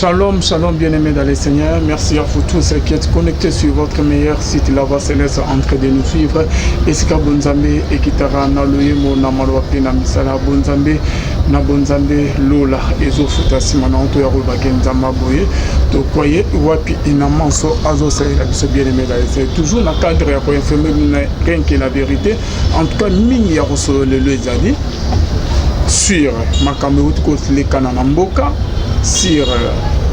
Shalom, shalom bien-aimés dans le Seigneur. Merci à vous tous qui êtes connectés sur votre meilleur site, La Voix Céleste, en train de nous suivre. Esika bonzambe ekitaka na loyembo na maloba mpe na misala bonzambe na bonzambe lola ezofuta nsima na to ya kolobaki nzambe boye tokwaye wapi na manso azosalela biso. Bien-aimé dans le Seigneur, toujours na cadre ya koinformer bino rien que la vérité. En tout cas, mingi ya kosolo lelo ezali sur makambo euti kolekana na mboka, sur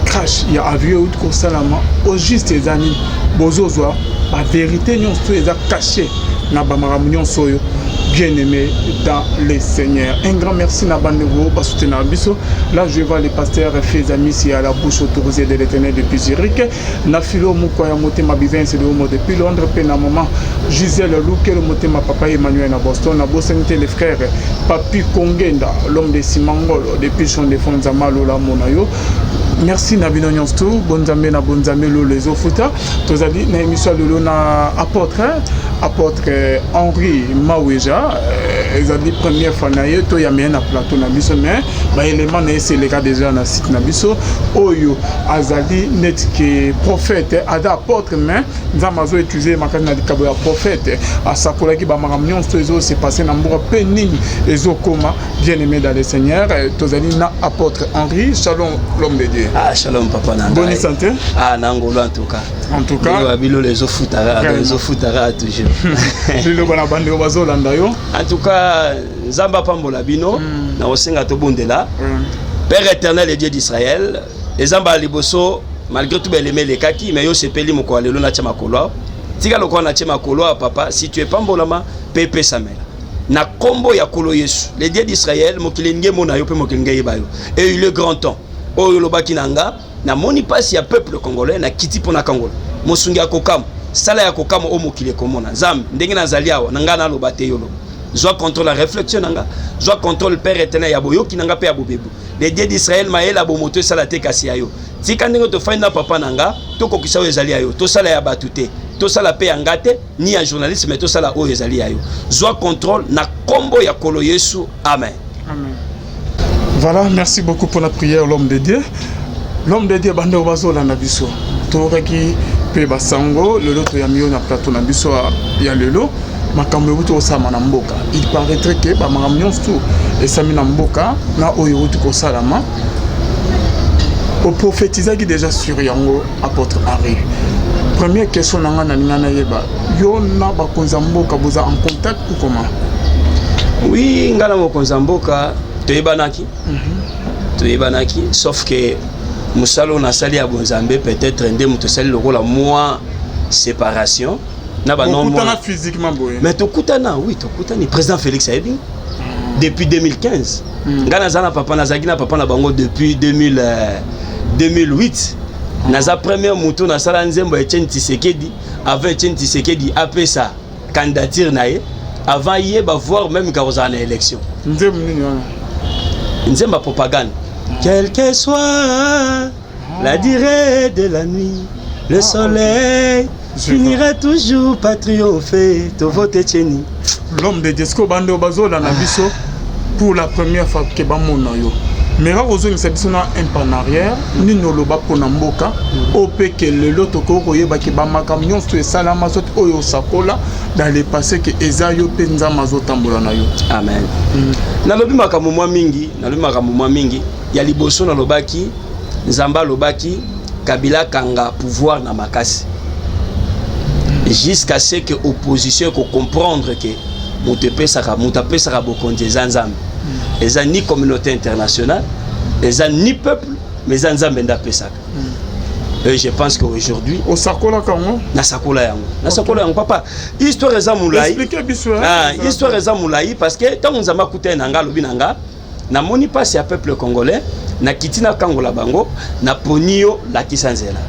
crash ya avion euti kosalama. Au juste eza nini? Bozozwa bavérité nyonso eza caché na bamakambo nyonso oyo. Bien-aimé dans le Seigneur, un grand merci na bandeko basoutenir biso. Là, je vois le pasteur Fezamisi à la bouche autorisée de l'Éternel depuis Zurich, na filo moko ya motema Bivence de Homo depuis Londres, mpe na maman Gisèle Lukelo motema papa Emmanuel na Boston. Na bosani te le frère Papi Kongenda, l'homme de Simangolo depuis Champ de Fonds. Nzambe alola mona yo. Merci na bino nyonso tu. Bonzambe na bonzambe lolo ezofuta. Tozali na émission ya lelo na apôtre Henri Maweja. Ezali première fois na ye toyamba ye na plateau na biso, mais baélément na ye eseleka déjà na site na biso. Oyo azali neti ke prophète, aza apôtre, mais Nzambe azoutiliser makasi na likambo ya prophète. Asakolaki bamakambo nyonso ezose passer na mboka mpe nini ezokoma. Bien aimé dans le Seigneur, tozali na apôtre Henri. Shalom, l'homme de Dieu. Ah, shalom papa na ngai. Bonne santé. Ah, na ngolo en tout cas. En tout cas. Bilolo ezofutaka, ezofutaka toujours. Liloba na bandeko bazolanda yo. En tout cas, Nzambe apambola bino. Na kosenga tobondela. Père éternel et Dieu d'Israël, eza mbala liboso, malgré tout beleme elekaki, mais yo osepeli mokolo ya lelo natia makolo awa. Tika lokola natie makolo awa, papa, si tu epambolama mpe epesamela na nkombo ya Nkolo Yesu, le Dieu d'Israël. Mokili elingi emona yo mpe mokili elingi eyeba yo. Et il est grand temps oyo olobaki na nga. Namoni mpasi ya peuple congolais, nakiti mpo na kangola mosungi ya kokamwa, sala ya kokamwa oyo mokili ekomona. Nzambe, ndenge nazali awa na ngai, naloba te, yo loba. Zwa contrôle ya réflexion na nga, zwa contrôle, Père éternel, ya boyoki na nga mpe ya bobebu. Le Dieu d'Israël, mayele ya bomoto esala te, kasi ya yo. Tika ndenge tofandi na papa na nga, tokokisa oyo ezali ya yo. Tosala ya bato te, tosala mpe ya nga te, ni ya journaliste, mais tosala oyo ezali ya yo. Zwa contrôle na nkombo ya Kolo Yesu, amen. Amen. Voilà, merci beaucoup pour la prière, l'homme de Dieu. L'homme de Dieu, bandeko bazolanda biso, toyokaki mpe basango. Lelo toyambi yo na plateau na biso ya lelo. Makambo euti kosalama na mboka, il paraîtrait ke bamakambo nyonso tu esami na mboka na oyo euti kosalama, oprophétisaki déjà sur yango. Apôtre Henri, première question na ngai, nalinga nayeba, yo na bakonzi ya mboka boza en contact ou comment? Oui, ngai na mokonzi ya mboka toyebanaki, toyebanaki, sauf que mosala oyo nasali ya bonzambe, peut-être nde moto osali lokola mwa séparation na Bokutana physiquement boye? Mais tokutana, oui, tokutani. Président Félix ayebi depuis 2015. Ngai naza na papa, nazalaki na papa na bango depuis 2000, 2008. Naza première moto nasala nzembo ya Etienne Tshisekedi avant Etienne Tshisekedi apesa candidature na ye, avant ye bavoir même ka kozala na élection. Nzembo nini wana? Nzembo ya propagande: quelle que soit la durée de la nuit, le soleil finira toujours par triompher. Tovote Etienne. L'homme de Dieu, sikoyo bandeko bazolanda biso pour la première fois ke bamona yo, mais kaka kozongisa biso na un pas en arrière, nini oloba mpona mboka oyo mpe ke lelo tokoki koyeba ke bamakambo nyonso esalama, soki oyo osakola dans le passé, ke eza yo mpe Nzambe azotambola na yo? Amen. Nalobi makambo mwa mingi, nalobi makambo mwa mingi. Ya liboso, nalobaki Nzambe alobaki Kabila akanga pouvoir na makasi jusqu'à ce que opposition ekocomprendre ke moto epesaka, moto apesaka bokonzi eza Nzambe, eza ni communauté internationale, eza ni peuple, mais eza Nzambe nde apesaka. Et je pense qu'aujourd'hui Osakolaka yango? Nasakola yango, nasakola yango, papa. Histoire eza molai. Explique biso. Ah, histoire eza molai, parce que ntango Nzambe akutani na nga, alobi na nga: namoni mpasi ya peuple congolais, nakiti nakangola bango, naponi yo, lakisa nzela.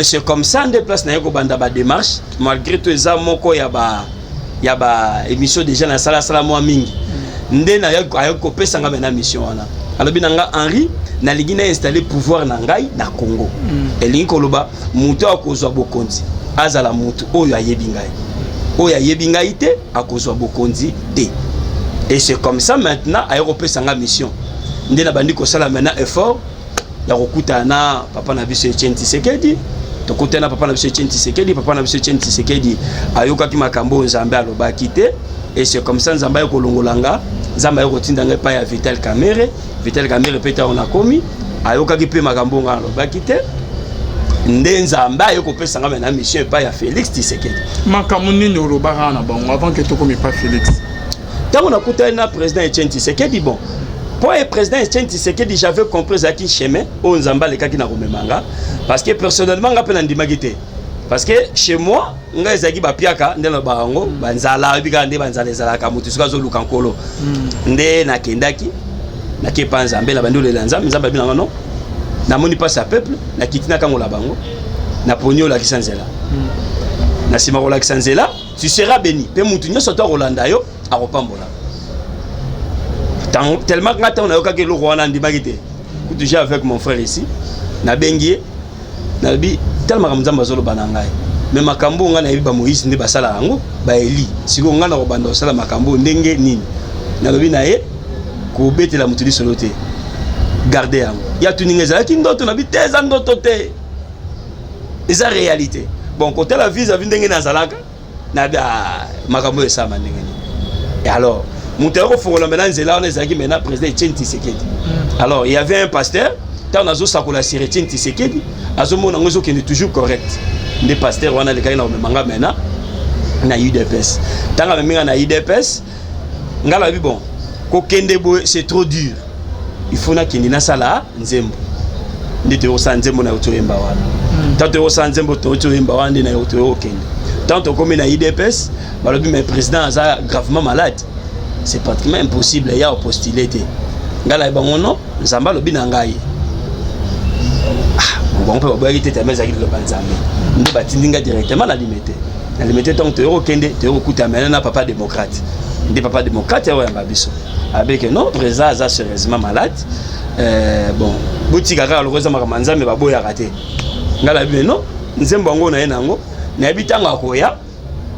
C'est comme ça nde place naye kobanda badémarche. Malgré tout, eza moko ya ba émission déjà nasalasala mwa mingi. Nde ayaki kopesa nga mena mission wana. Alobi na nga: Henri, nalingi na installer pouvoir na ngai na Congo. Elingi koloba moto akozwa bokonzi azala motu oyo ayebi ngai. Oyo ayebi ngai te akozwa bokonzi te. Et c'est comme ça maintenant aye kopesa nga mission, nde nabandi kosala maintenant effort. Ya kokutana na papa na biso Etienne Tshisekedi. Tokutana na papa na biso Etienne Tshisekedi. Papa na biso Etienne Tshisekedi ayokaki makambo oyo Nzambe alobaki te, et c'est comme ça Nzambe aye kolongola nga, Nzambe aye kotinda ngai epai ya Vital Kamerhe. Vital Kamerhe mpe, ntango nakomi, ayokaki mpe makambo oyo ngai alobaki te. Nde Nzambe aye kopesa ngai na mission epai ya Félix Tshisekedi. Makambo nini olobaka na bango avant ke tokomi epai Félix? Ntango nakutani na président Etienne Tshisekedi, bon, mpo ye président Etienne Tshisekedi, j'avais compris ezalaki chemin oyo Nzambe alekaki na komema nga, parce que personnellement nga mpe nandimaki te, parce que chez moi ngai ezalaki bapiaka nde nalobaka yango, banzala oyebi kaka nde banzala ezalaka. Motu soki azoluka Nkolo, nde nakendaki, nakepa Nzambe na bandi olela Nzambe. Nzambe abi nanga: "Non, namoni mpasi ya peuple, nakiti, nakangola bango, naponi olakisa nzela. Na nsima kolakisa nzela, tu seras béni, mpe mutu nyonso to akolanda yo akopambola." Tellement nga ntango nayokaki eloko wana, andimaki te. Kutu j'ai avec mon frère ici, nabengi ye, nalobi: "Tala makambo Nzambe azoloba na ngai, mais makambo oyo ngai nayebi, bamoïse nde basala yango, baeli. Sikoyo ngai na kobanda kosala makambo oyo ndenge nini?" Nalobi na ye: "Kobetela motu lisolo te, garde yango." Ya tuninga ezalaki ndoto? Nabi te, eza ndoto te, eza réalité. Bon, kotala vis-à-vis ndenge nazalaka, nabi: "Ah, makambo oyo esalama ndenge nini?" Et alors moto ayo kofongola maintenant nzela wana ezalaki maintenant président Etienne Tshisekedi. Alors il y avait un pasteur, ntango nazosakola sur Etienne Tshisekedi, azomona yango ezokende toujours correct. Nde pasteur wana alekaki na komema nga maintenant na UDPS. Ntango amemi nga na UDPS, nga nabi: "Bon, kokende boye, c'est trop dur, il faut nakende nasala nzembo." Nde toyokosala nzembo na yo, toyemba wana. Ntango toyokosala nzembo, toyemba wana, nde na yo toyokokende. Ntango tokomi na UDPS, balobi: "Mais président aza gravement malade, c'est pratiquement impossible ya opostule te." Ngai nayebi bango: "Non, Nzambe alobi na ngai." Ah, bango mpe baboyaki te, teme ezalaki liloba Nzambe. Nde batindi ngai directement na Limete. Na Limete, ntango toyei kokende, toyei kokuta maintenant na papa démocrate. Nde papa démocrate aoyamba biso, abeke: "Non, président aza sérieusement malade. Bon, botika kaka loko eza makambo ya Nzambe, baboyaka te." Ngai nayebi: "Mais non, nzembo yango na ye nango, nayebi ntango akoya,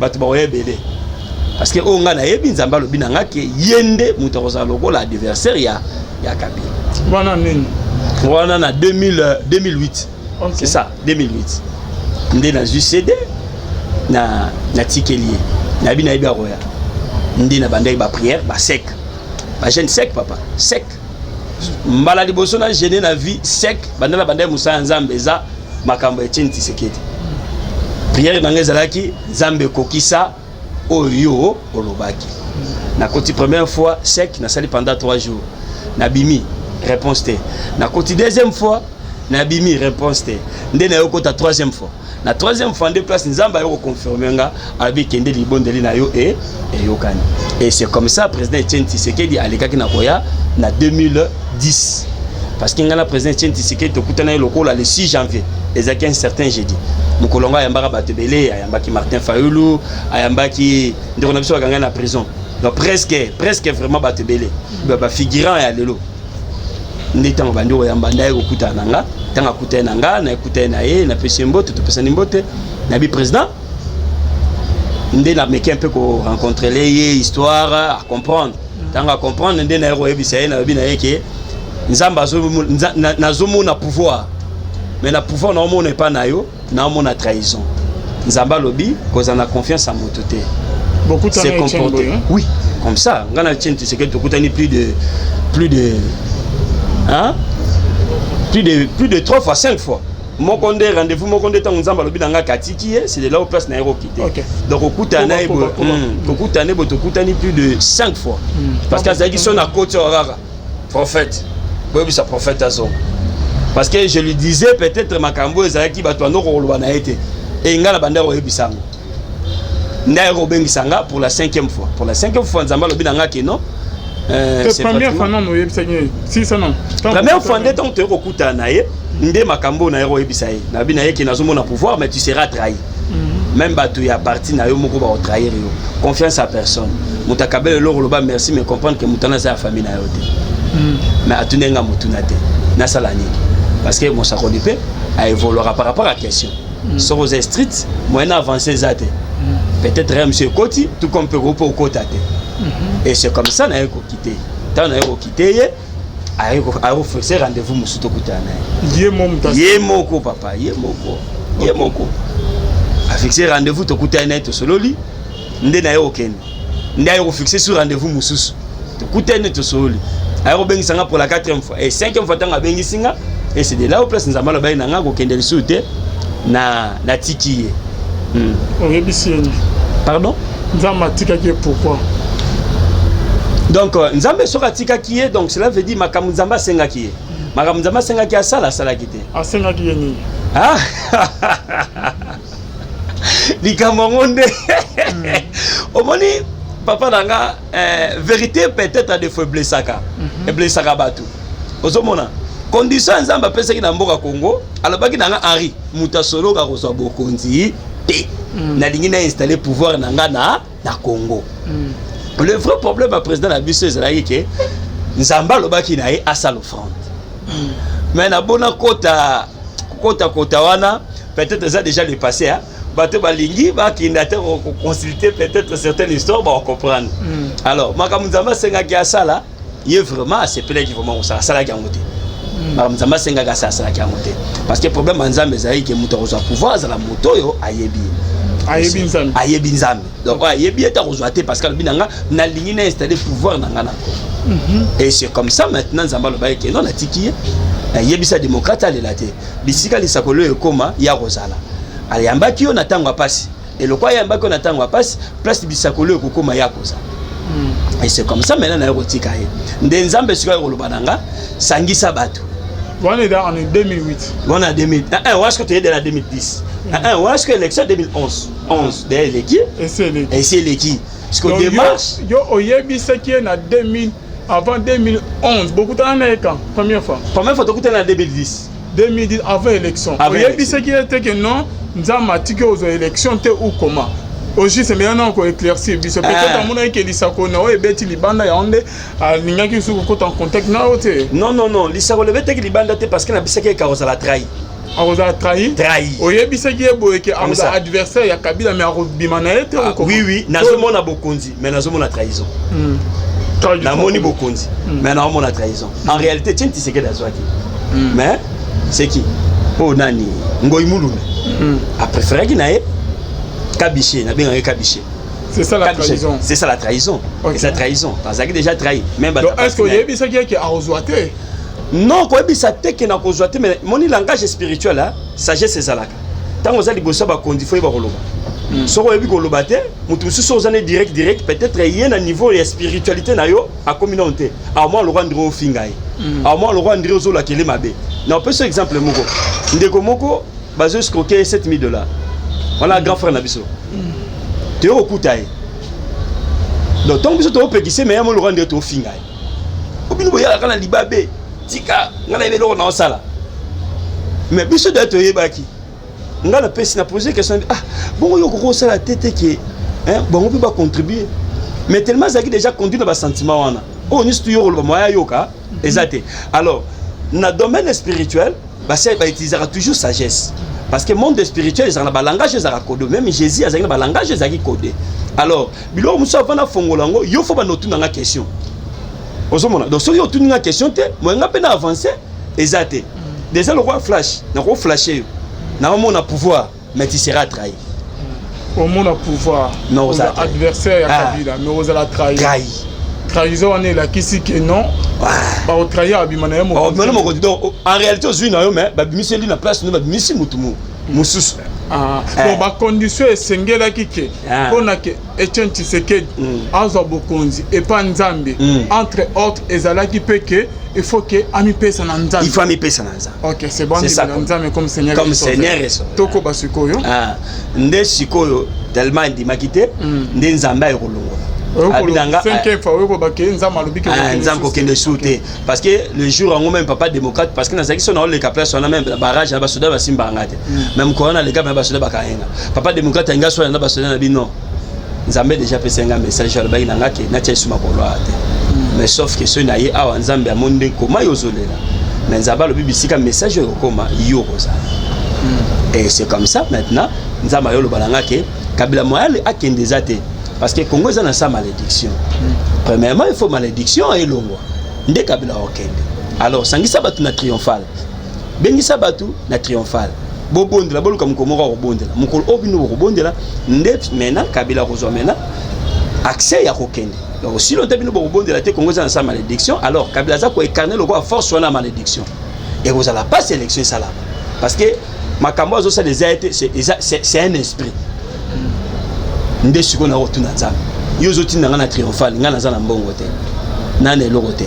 bato bakoya ebele, parce que oyo ngai nayebi, Nzambe alobi na nga ke ye nde moto akozala lokola adversaire ya Kabila." Wana nini? Wana na 2000, 2008. C'est ça, 2008 nde nazwi CD na natikeli ye. Nayebi akoya. Nde na bandaki baprière, basec, bajeûne sec, papa, sec. Mbala liboso na jeûne na vie sec, banda na bandaki mosala ya Nzambe, eza makambo ya Etienne Tshisekedi. Prière na ngai ezalaki: "Nzambe, ekokisa oyo yo olobaki." Nakoti première fois sec, nasali pendant 3 jours, nabimi, réponse te. Nakoti deuxième fois, nabimi, réponse te. Nde naye okota troisième fois. Na troisième fois nde place Nzambe aye koconfirme nga, alobi: "Kende, libondeli na yo e eyokani." Et c'est comme ça président Etienne Tshisekedi alekaki na koya na 2010, parce que ngai na président Etienne Tshisekedi tokutana ye lokola le 6 janvier, ezalaki un certain jeudi. Mokolo yango ayambaka bato ebele, ayambaki Martin Fayulu, ayambaki ndeko na biso bakangai na prison, donc presque vraiment bato ebele, bafigurant ya lelo. Nde ntango bandi koyamba, nde aye kokutana na nga. Ntango akutani na nga, nakutani na ye, napesi ye mbote, topesani mbote. Nabi: "Président." Nde nameki mpe korencontrer ye, histoire acomprendre. Ntango acomprendre, nde naye koyebisa ye, nalobi na ye ke Nzambe nazomona pouvoir, mais na pouvoir naomona epa na yo, naomona trahison. Nzambe alobi kozala na confiance ya moto te. Se comporter, oui, comme ça. Nga na Etienne Tshisekedi tokutani plus de, hein? Plus de trois fois, cinq fois. Moko nde rendez-vous moko nde ntango Nzambe alobi na nga katiki ye, c'est de là où place na ye kokite. Donc okutana na ye boye, kokutana ye boye, tokutani plus de cinq fois, parce que azalaki so na koti oyo kaka: "Prophète, boyebisa prophète azonga", parce que je lui disais peut-être makambo ezalaki bato bandoko koloba na ye te. E ngai na bandako koyebisa yango. Nde aye kobengisa nga pour la cinquième fois. Pour la cinquième fois, Nzambe alobi na nga ke non. Première fois nano oyebisaki sisa non? Première fois nde ntango toyei kokutana na ye, nde makambo na ye koyebisa ye, nabi na ye ke nazomona pouvoir, mais tu seras trahi. Même bato ya parti na yo moko bakotrahir yo. Confiance à personne. Moto akabela eloko, oloba merci, mais comprendre que moto wana aza ya famille na yo te. Mais atuni nga motuna te, nasala nini? Parce que mosakoli mpe aévoluera par rapport à question. Soki oza strict, moyen na avance eza te. Peut-être ya monsieur ekoti tout comme mpe mpe okota te. Et c'est comme ça naye kokite. Ntango naye kokite ye, Akofixe rendez-vous mosusu, tokutana na ye. Ye mo moto? Ye moko, papa, ye moko, ye moko afixe rendez-vous, tokutani na ye, tosololi. Nde na ye kokende, nde aye kofixe sur rendez-vous mosusu, tokutani, tosololi, aye kobengisa nga pour la quatrième fois et cinquième fois. Ntango abengisi nga, et c'est de là au place Nzambe alobaki na nga kokende lisusu te, na natiki ye. Oyebisi ye nini? Pardon? Nzambe atikaki ye pourquoi? Donc Nzambe soki atikaki ye, donc cela veut dire makambo Nzambe asengaki ye, makambo Nzambe asengaki asala, asalaki te. Asengaki ye nini? Ah! Likambo yango nde omoni, papa na nga, vérité peut-être des fois eblesaka, eblesaka bato. Ozomona condition ya Nzambe apesaki na mboka Congo, alobaki na nga: "Henri, moto asoloka kozwa bokonzi te. Nalingi na installer pouvoir na nga na Congo." Le vrai problème ya président na biso ezalaki ke Nzambe alobaki na ye asala offrande, mais nabona kota kota kota wana, peut-être eza déjà le passé, hein? Bato balingi bakenda te koconsulter peut-être certaines histoires, bakocomprendre. Alors makambo Nzambe asengaki asala, ye vraiment asepelaki vraiment kosala, asalaki yango te. Makambo Nzambe asengaki asala, asalaki yango te, parce que problème ya Nzambe ezalaki ke moto akozwa pouvoir azala moto oyo ayebi ye. Ayebi Nzambe. Ayebi Nzambe. Donc oyo ayebi ete akozwa te, parce que alobi na nga: "Nalingi na installer pouvoir na nga na Congo." Et c'est comme ça maintenant Nzambe alobaki ke non, natiki ye, nayebisa démocrate alela te, bisika lisakolo oyo ekóma ya kozala, ayambaki yo na ntango ya pasi, eloko ayambaki yo na ntango ya pasi, place bisakolo oyo ekokóma ya kozala. Et c'est comme ça maintenant naye kotika ye, nde Nzambe sikoyo koloba na nga: "Sangisa bato." Wana eza en 2008? Wana 2000, wana sikoyo toyede na 2010, wana sikoyo élection 2011, 11 de eleki. Esi eleki. Esi eleki sikoyo. Donc, démarche. Yo oyebisaki ye na 2000, avant 2011, bokutana na ye quand première fois? Première fois tokutana na 2010. 2010, avant élection. Avant. Oyebisaki ye te ke non, Nzambe atiki ozwa élection te, ou comment? Au juste maintenant koéclaircir biso, peut-être amonaki ke lisako na oyo ebeti libanda, yango nde alingaki soki kokota en contact na yo te. Non, non, non, lisako lebetaki libanda te, parce que nabisaki eka kozala trahi. Akozala trahi? Trahi. Oyebisaki ye boye ke Comme akozala ça. adversaire ya Kabila, mais akobima na ye te? Ah, ou comment? Oui, nazomona bokonzi, mais nazomona trahison. Trahison. Namoni bokonzi, mais naomona trahison. En réalité, Etienne Tshisekedi azwaki, mais c'est qui oyo nani, Ngoi Mulunda apréféraki na ye Kabiche, nabengaki Kabiche. C'est ça la Kabiche. trahison. C'est ça la trahison. C'est la trahison, azalaki déjà trahi même. Donc est ce que oyebisaki ye ke akozwa te? Non, koyebisa te ke na kozwa te, mais moni langage spirituel, hein, sagesse ezalaka. Ntango oza liboso ya bakonzi, fo oyeba koloba. Soki oyebi koloba te, moto mosusu oza ne direct direct, peut-être ye na niveau ya spiritualité na yo akomi nano te. Amwa lokwa ndire ofinga ye, amwa lokwa ndire ozolakele mabe. Na opesa exemple moko: ndeko moko bazo escroquer 7000 $. Wana grand frère na biso, toye kokuta ye. Donc ntango biso toopekise, me ya mo lokwa ndire tofinga ye: "Obino boyalaka na libabe, tika ngai nayebi eloko na osala." Mais biso deya toyebaki. Ngai napesi na pose question: "Ah bongo yo okoki osala te te ke bango mpe bacontribue?" Mais tellement azalaki déjà conduit na basentiment wana oyo nyonso, tu yo koloba moya ayoka eza te. Alors na domaine spirituel, basi bautilisaka toujours sagesse, parce que monde spirituel ezalaka na balangage, ezalaka codé. Même Jésus azalaki na balangage, ezalaki codé. Alors biloko mosusu, avant nafongola yango, yo fo banda otunanga question. Ozomona? Donc soki otuni nga question te, moyenga mpe na avance eza te. Déjà lokwa flash, nakoflashe yo, naomona pouvoir, mais tu seras trahi. Omona pouvoir. Non, oza ozala trahi. Adversaire ya Ah. Kabila, mais ozala trahi. Trahi. Trahison wana elakisi ke non, bakotrahir, abima na ye. Mokonzi. Mokonzi. Donc en réalité ozwi na yo, mais babimisi eli na place no, babimisi mutu mosusu. Ah, Eh. bon, bacondition esengelaki ke Ah. mpona ke Etienne Tshisekedi azwa bokonzi epa Nzambe, entre autres ezalaki mpe ke il faut ke amipesa na Nzambe. Il faut amipesa na Nzambe. Ok, c'est bon. C'est ça, andimela Nzambe comme Seigneur comme et Sauveur. Seigneur et Sauveur. Tokoba sikoyo. Ah, nde sikoyo tellement andimaki te, nde Nzambe aye kolongola. Abi na nga, Cinquième fois oyokoba ke Nzambe alobi ke Ah, kokende Nzambe susu. Kokende su te, parce que le jour yango même, papa démocrate, parce que nazalaki so naoleka place wana, même barrage na basoda basimbaka nga te. Même mokolo naleka me basoda bakayenga, papa démocrate alinga so na basoda na bino. Nzambe déjà apesa nga message, alobaki na nga ke natia esu makolo awa te, mais sauf ke soki na ye awa, Nzambe amoni nde koma yo ozolela, mais Nzambe alobi bisika message oyo ekokoma, yo kozala. Et c'est comme ça maintenant Nzambe ayoloba na nga ke Kabila moyale akende eza te, parce que Congo eza na sa malédiction. Premièrement, il faut malédiction elongwa nde Kabila okende. Alors sangisa bato na Triomphal, bengisa bato na Triomphal, bobondela, boluka mokolo moko akobondela. Mokolo oyo bino bokobondela nde maintenant Kabila akozwa maintenant accès ya kokende. Donc si longtemps bino bokobondela te, Kongo eza na sa malédiction. Alors Kabila aza koincarner lokola force wana ya malédiction. Ekozala mpasi élection esalama, parce que makambo azosala eza ete c'est un esprit. Nde sikoyo na kotuna Nzambe: yo ozotinda nga na Triomphal, nga naza na mbongo te, nana eloko te,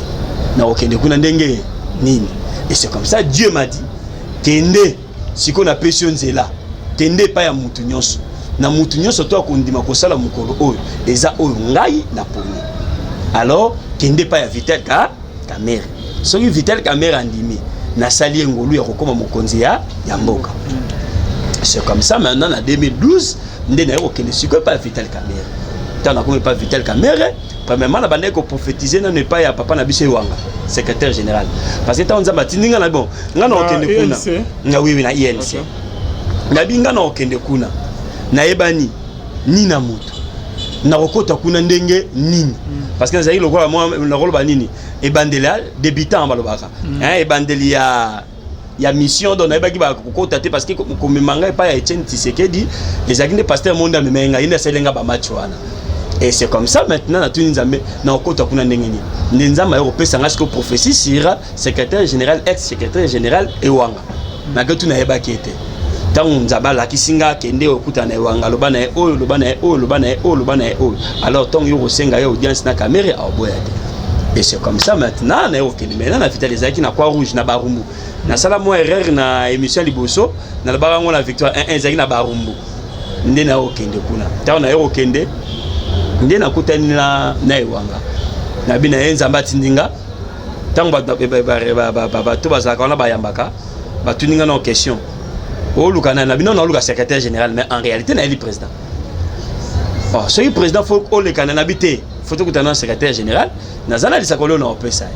nakokende kuna ndenge nini? Et c'est comme ça Dieu m'a dit: kende sikoyo, napesi yo nzela, kende epai ya mutu nyonso, na mutu nyonso to akondima kosala mokolo oyo eza oyo ngai naponi. Alors kende epai ya Vital ka Kamerhe. Soki Vital Kamerhe andimi, nasali ye ngolu ya kokóma mokonzi ya mboka. C'est comme ça maintenant, na 2012, nde naye kokende sikoyo epai ya Vital Kamerhe. Ntango nakomi epai ya Vital Kamerhe, premièrement na bandaki koprophétiser nano epai ya papa na biso Ewanga, secrétaire général, parce que ntango Nzambe atindi nga na bon, nga na kokende kuna nga, oui, na INC, nabi nga na kokende kuna, nayebani ni na moto, nakokota kuna ndenge nini? Parce que nazalaki lokola nakoloba nini, ebandeli ya débutant balobaka, ebandeli ya mission. Donc nayebaki bakokota te, parce que komema ngai epai ya Etienne Tshisekedi ezalaki nde pasteur Monde amemaki ngai, ye nde asali nga bamatch wana. Et c'est comme ça maintenant natuni Nzambe: nakokota kuna ndenge nini? Nde Nzambe aye kopesa ngai sikoyo prophétie sur secrétaire général, ex secrétaire général Ewanga. Nake tu, nayebaki ete ntango Nzambe alakisi nga: akende okutana na Ewanga, aloba na ye oyo, loba na ye oyo, loba na ye oyo, loba na ye oyo. Alors ntango yo kosenga ye audience na Kamerhe, aoboya te. Et c'est comme ça maintenant naye kokende maintenant na Vital. Ezalaki na Croix Rouge na Barumbu. Nasala mwa erreur na émission ya liboso, nalobaka yango na Victoire 1, ezalaki na Barumbu. Nde naye kokende kuna, ntango naye kokende nde nakutani na Ewanga. Nabi na ye: Nzambe atindi nga. Ntango bato bazalaka wana bayambaka, batuni nga na question: oluka nani? Na bino, naoluka secrétaire général, mais en réalité nayeli président. Oh, soki président, faut olekana na bi te, faut tokutana na secrétaire général. Naza na lisakoli oyo na opesa ye.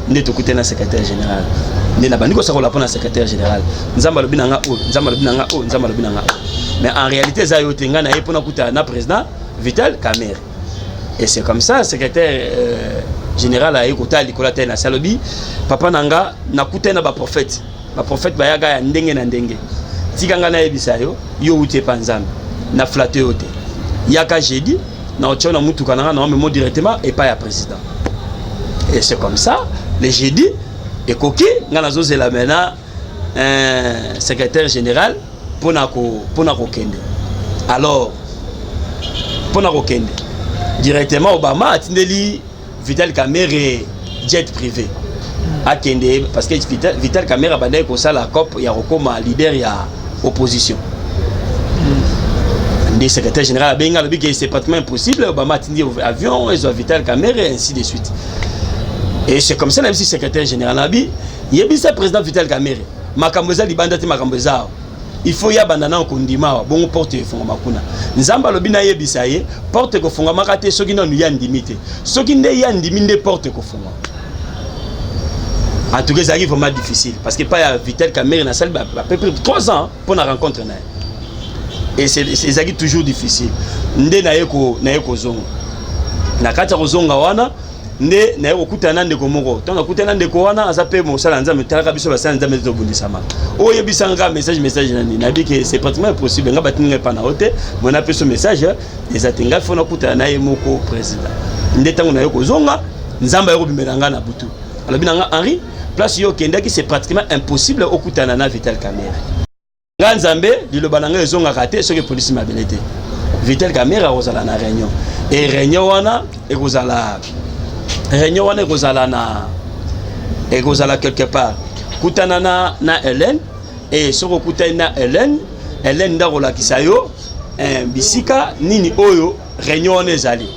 Nde tokutani na secrétaire général, nde nabandi kosakola mpo na secrétaire général. Nzambe alobi na nga oyo, Nzambe alobi na nga oyo, Nzambe alobi na nga oyo, mais en réalité eza yo te, nga na ye mpona kutana na président Vital Kamerhe. Et c'est comme ça secrétaire général aye kotala likolo ate na se, alobi: papa na nga, nakutani na baprophète, baprophète bayaka ya ndenge na ndenge. Tika nga nayebisa yo, yo wuti epa Nzambe, na flatte yo te. Yaka jeudi na otio na mutuka na nga na omemo directement epai ya président. Et c'est comme ça, le jeudi ekoki, nga nazozela maintenant secrétaire général mpona kokende. Alors mpona kokende directement, Obama atindeli Vital Kamerhe jet privé akende, parce que Vital Kamerhe abandaki kosala cope ya kokóma leader ya opposition. Nde secrétaire général abengi, alobi ke c'est pratiquement impossible, Obama atindi avion ezwa Vital Kamerhe, ainsi de suite. Et c'est comme ça nayebisi secrétaire général, nabi: yebisa président Vital Kamerhe, makambo eza libanda te, makambo eza awa. Il faut ya banda nano kondima awa, bongo porte efungwama kuna. Nzambe alobi nayebisa ye: porte ekofungwamaka te soki nanu ya ndimi te. Soki nde ya ndimi, nde porte ekofungwama. En tout cas ezalaki vraiment difficile, parce que pa ya Vital Kamerhe nasali à peu près 3 ans mpo na rencontre na ye, et ezalaki toujours difficile. Nde naye kozonga. Na kati ya kozonga wana nde naye kokutana na ndeko moko. Ntango nakutana na ndeko wana, aza mpe mosala ya Nzambe. Talaka biso basala ya Nzambe te, tobundisama. Oyebisanga kaka message, message nani? Nayebi ke c'est pratiquement impossible, nga batindi ngai epa na yo te, mo napesa message eza te, ngai faut nakutana na ye moko président. Nde ntango naye kozonga, Nzambe aye kobimela ngai na butu, alobi na nga: Henri, place yo okendaki, c'est pratiquement impossible okutana na Vital Kamerhe. Nga Nzambe, liloba na ngai ezongaka te soki epolisi mabele te. Vital Kamerhe akozala na réunion, e réunion wana ekozala, réunion wana ekozala na ekozala quelque part. Kutana na Hélène. E soki okutani na Hélène, Hélène nde akolakisa yo bisika nini oyo réunion wana ezali.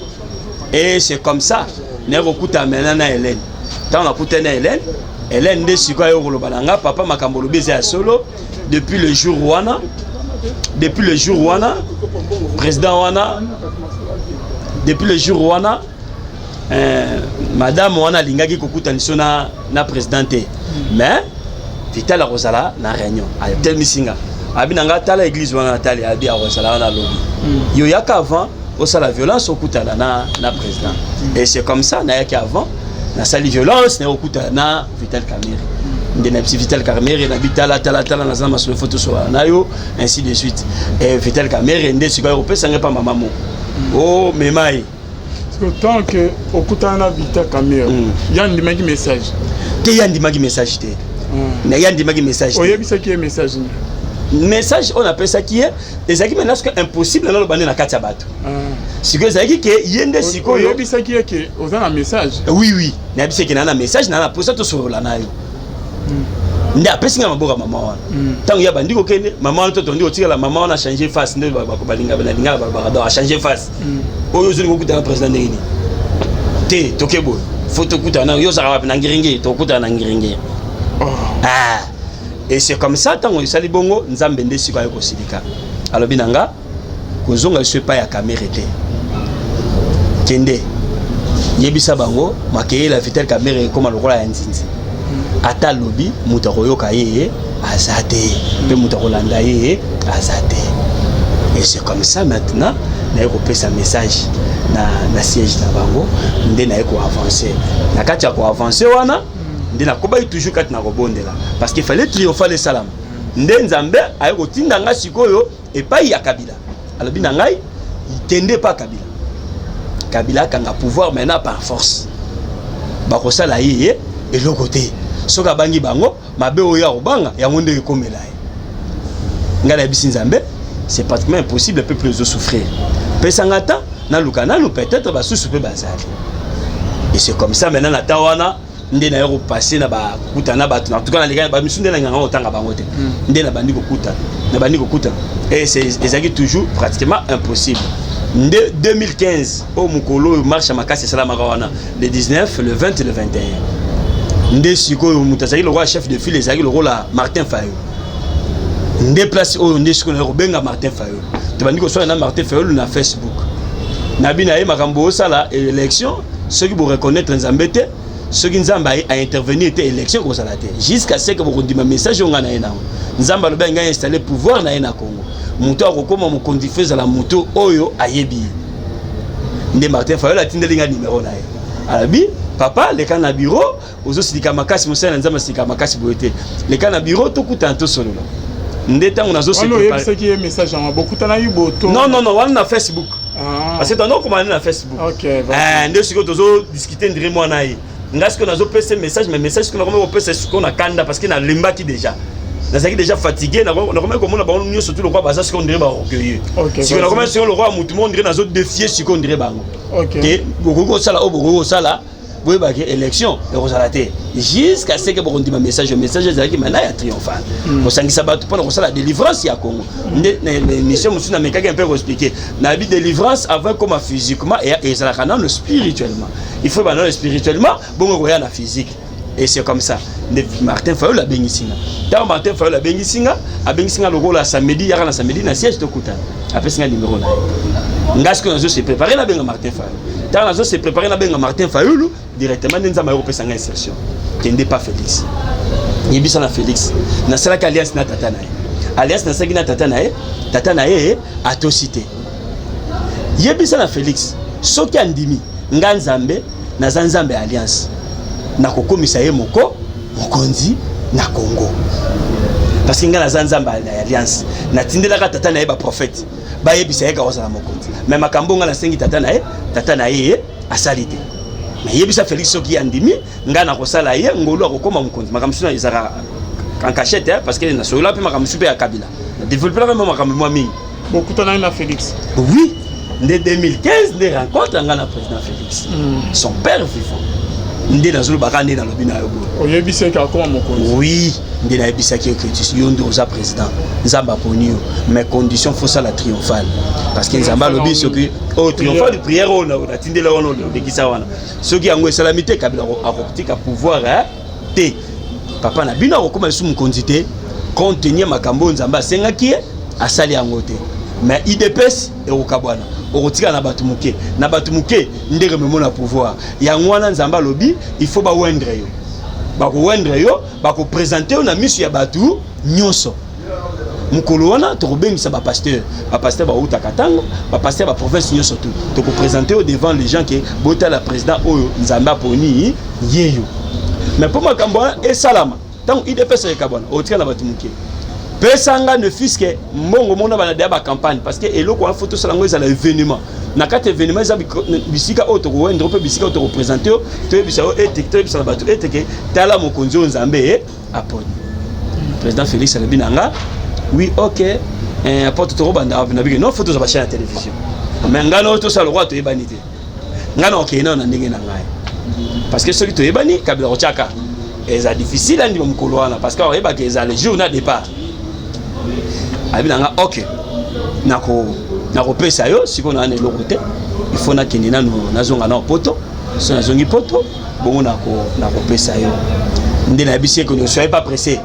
Et c'est comme ça naye kokutana maintenant na Hélène. Ntango nakutani na Hélène, Hélène nde sikoyo ayo koloba na nga: papa, makambo olobi eza ya solo. Depuis le jour wana, depuis le jour wana, président wana, depuis le jour wana, madame wana alingaki kokutana biso na président te, mais Vital akozala na réunion. Atelemisi nga, abi na nga: tala église wana. Natali, abi akozala wana alobi: yo yaka avant osala violence, okutana na président. Et c'est comme ça nayaki avant. Nasali violence, naye kokutana na Vital Kamerhe. Nde nayebisi Vital Kamerhe, nabi tala, tala, tala, naza na masolo, faut tosolana na yo, ainsi de suite. Et Vital Kamerhe nde sikoyo kopesa ngai mpa mama moko o mema ye. Tant que okutana na Vital Kamerhe, ya ndimaki message? Te, ye andimaki message te. Na ye andimaki message te. Oyebisaki ye message nini? Message oyo napesaki ye ezalaki maintenant soki impossible naloba nde na kati ya bato. Sikoyo ezalaki ke ye nde sikoyo Oyebisaki ye ke oza na message? Oui, nayebisi eke naa na message, naa na posa tosolola na yo. Nde apesi ngai maboko ya mama wana. Ntango ye abandi kokende, mama wana to tondi kotikala, mama wana achange face. Nde balinga na lingala balobaka, donc achange face. Oyo ozolinga okutana na président ndenge nini? Te, toke boye, faut tokutana. Yo ozalaka wapi? Na Ngiringiri. Tokutana na Ngiringiri. Oh. Ah. Et c'est comme ça, ntango esali bongo, Nzambe nde sikoyo aye kosilika, alobi na nga: kozonga liso epai ya Kamerhe te, kende yebisa bango makeyela Vital Kamerhe ekóma lokola ya nzinzi. Ata alobi, moto akoyoka ye aza te, mpe moto akolanda ye aza te. Et c'est comme ça maintenant naye kopesa message na siège na bango. Nde naye koavance. Na kati ya koavance wana nde nakobaki toujours kati na kobondela, parce que fallait triomphal esalama. Nde Nzambe aye kotinda nga sikoyo epai ya Kabila. Alobi na ngai: kende epa Kabila, Kabila akanga pouvoir maintenant par force. Bakosala ye ye eloko te. Soki abangi bango mabe oyo akobanga, yango nde ekomela ye. Ngai nayebisi Nzambe: c'est pratiquement impossible, peuple ezosouffrir, pesanga ta naluka nanu, peut-être basusu mpe bazali. Et c'est comme ça maintenant, na ta wana nde naye kopase na bakutana na bato. En tout cas naleka bamisu, nde nalingaka kotanga bango te. Nde nabandi kokutana, nabandi kokutana, et ezalaki toujours pratiquement impossible. Nde 2015 oyo, mokolo oyo marche ya makasi esalamaka wana, le 19, le 20, le 21, nde sikoyo moto azalaki lokola chef de file ezalaki lokola Martin Fayulu. Nde place oyo nde sikoyo naye kobenga Martin Fayulu. Tobandi koswana na Martin Fayulu na Facebook. Nabi na ye: makambo osala, élection, soki boreconnaître Nzambe te, soki Nzambe aintervenir te, élection ekozala te jusqu'à ce que bokondima message oyo ngai na ye nango. Nzambe alobi ngai installe pouvoir na ye na Congo, moto akokóma mokonzi faut ezala moto oyo ayebi ye. Nde Martin Fayulu atindeli ngai numero na ye, alobi: papa, leka na bureau, ozosilika makasi, mosala na Nzambe asilika makasi boye te, leka na bureau, tokutana, tosolola. Nde ntango nazo Oyebisaki ye message yango, bokutanaki boto? Non, non, non, wana na Facebook. Parce que tandokoma nde na Facebook. Nde sikoyo tozodiscute ndire mwana ye. Nga sikoyo nazopesa message, mais message sikoyo nakomi kopesa sikoyo na kanda, parce que nalembaki déjà, nazalaki déjà fatigué. Nakomi komona bango nyonso tu lokola baza sikoyo ndire baorgueilleux. Sikoyo nakomi sikoyo lokola motu moko ndire nazodéfier sikoyo ndire bango ke bokoki kosala oyo bokoki kosala, boyebaki élection ekozala te jusqu'à ce que bokondima message. Message ezalaki mana ya triomphal, kosangisa bato mpona kosala délivrance ya Congo. Nde mission mosusu namekaki mpe koexpliquer, nayebi délivrance avant ekoma physiquement, ezalaka nano spirituellement. Il faut banano spirituellement, bongo koya na physique. Et c'est comme ça nde Martin Fayulu abengisi nga. Ntango Martin Fayulu abengisi nga, abengisi nga lokola samedi, yaka na samedi na siège, tokutana. Apesi nga numéro na ye. Nga sikoyo nazo se préparer nabenga Martin Fayulu. Ntango nazo se préparer nabenga Martin Fayulu directement, nde Nzambe ayokopesa nga instruction: kende pa Félix, yebisa na Félix nasalaki alliance na tata na ye. Alliance nasalaki na tata na ye, tata na ye atosi te. Yebisa na Félix, soki andimi nga, Nzambe, naza Nzambe ya alliance, nakokomisa ye moko mokonzi na Congo, parce que ngai naza Nzambe ya alliance. Natindelaka tata na ye baprophète, bayebisa ye kakozala mokonzi, mais makambo ngai nasengi tata na ye, tata na ye asali te. Mais yebisa Félix, soki andimi ngai, nakosala ye ngolu, akokóma mokonzi. Makambo mosusu ezalaka en cachette, parce que nasolola mpe makambo mosusu mpe ya Kabila, nadéveloppelaka mpe makambo mwa mingi. Bokutanaki na Félix? Oui, nde 2015 nde rencontre nga na président Félix, son père vivant. Nde nazolobaka, nde nalobi na yo boye. Oyebisaki akoma mokonzi? Oui, nde nayebisaki eke yo nde oza président, Nzambe aponi yo, mais condition, fosala triomphale, parce que Nzambe alobi soki oyo triomphale, prière oyo natindela wana, olekisa wana, soki yango esalami te, Kabila akotika pouvoir te, papa na bino akokóma lisusu mokonzi te. Compte tenu makambo oyo Nzambe asengaki ye, asali yango te. Mais UDPS ekokabwana, okotikala na bato moke, na bato moke ndenge memona pouvoir. Yango wana Nzambe alobi il faut baoindre yo, bakoindre yo, bakoprésente yo na miso ya bato nyonso. Mokolo wana tokobengisa bapasteur, bapasteur bautaka ntango, bapasteur baprovince nyonso tu, tokoprésente yo devant les gens ke botala président oyo Nzambe aponi ye yo. Mais mpo makambo wana esalama, ntango UDPS ekabwana, otika na bato moke, pesanga ne fût-ce que mbongo mona bana deya bacampagne, parce que eloko wana fo tosala yango ezala événement. Na kati événement eza bisika oyo tokowendro mpe bisika oyo tokoprésente yo, toyebisa yo ete, toyebisa na bato ete ke tala mokonzi oyo Nzambe aponi. Président Félix alobi na nga: "Oui, ok, apôtre, tokobanda wapi?" Nabiki: "Non, fo tozwa bachaîne ya télévision, mais ngai na oyo tosala lokola toyebani te. Ngai na okende nano na ndenge na ngai, parce que soki toyebani, Kabila kotiaka eza difficile andima mokolo wana, parce que oyebaka eza le jour na départ." Abi na nga: "Ok, nakopesa yo. Sikoyo naa na eloko te, il faut nakende nano, nazonga nao Poto. So nazongi Poto, bongo nakopesa yo." Nde nayebisi eke: "Ne soyez pas pressé,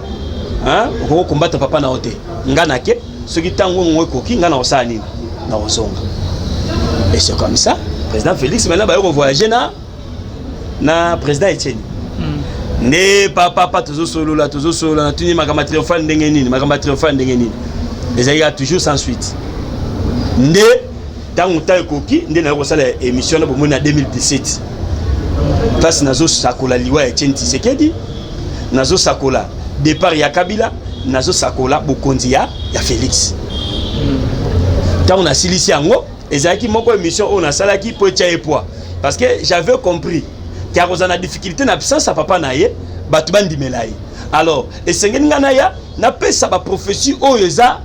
okoki kombata papa na yo te. Nga nake, soki ntango ngo ekoki, nga na kosala nini, na kozonga." Et c'est comme ça président Félix maintenant baye kovoyage na président Etienne. Nde papa tozosolola, tozosolola, natuni makambo ya triomphal ndenge nini, makambo ya triomphal ndenge nini, ezalaki kaka toujours sans suite. Nde ntango ntango ekoki, nde naye kosala émission na bomoni na 2017, place nazosakola liwa ya Etienne Tshisekedi, nazosakola départ ya Kabila, nazosakola bokonzi ya Félix. Ntango nasilisi yango, ezalaki moko émission oyo nasalaki mpo etya ye poids, parce que j'avais compris ke akozala na difficulté na absence ya papa na ye, bato bandimela ye. Alors esengeli ngai naya napesa baprophétie oyo eza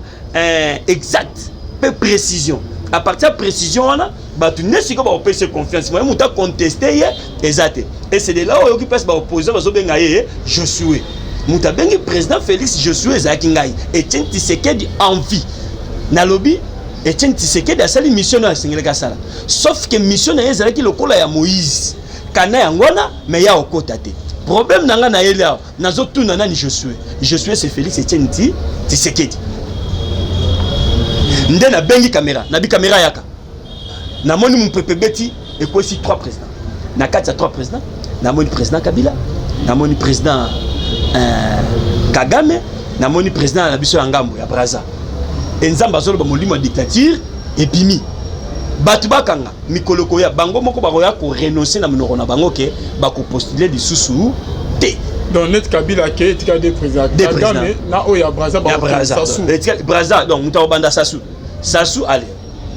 exact mpe précision. À partir ya précision wana, bato nde sikoyo bakopesa confiance, moye moto aconteste ye eza te. Et c'est de là oyoki place baopposition bazobenga ye Josue. Moto abengi président Félix Josue ezalaki ngai, Etienne Tshisekedi en vie. Nalobi Etienne Tshisekedi asali mission oyo asengelaki asala, sauf que mission na ye ezalaki lokola ya Moïse kana yango wana, mais ya okota te. Problème na ngai nayeli awa, nazotuna nani Josue? Josue, c'est Félix Etienne Tshisekedi. Nde nabengi caméra, nabi: "Caméra yaka." Namoni mopepe beti, ekwesi trois présidents. Na kati ya trois présidents, namoni président Kabila, namoni président Kagame, namoni président na biso ya ngambo ya Braza. E Nzambe azoloba, molimo ya dictature ebimi, bato bakanga mikolo koya, bango moko bakoya korenonce na monoko na bango ke bakopostule lisusu te. Donc net Kabila ake, etika deux présidents. Deux. Kagame na oyo ya Braza. Ya Braza. Sassou. Braza, donc moto akobanda Sassou, Sassou ale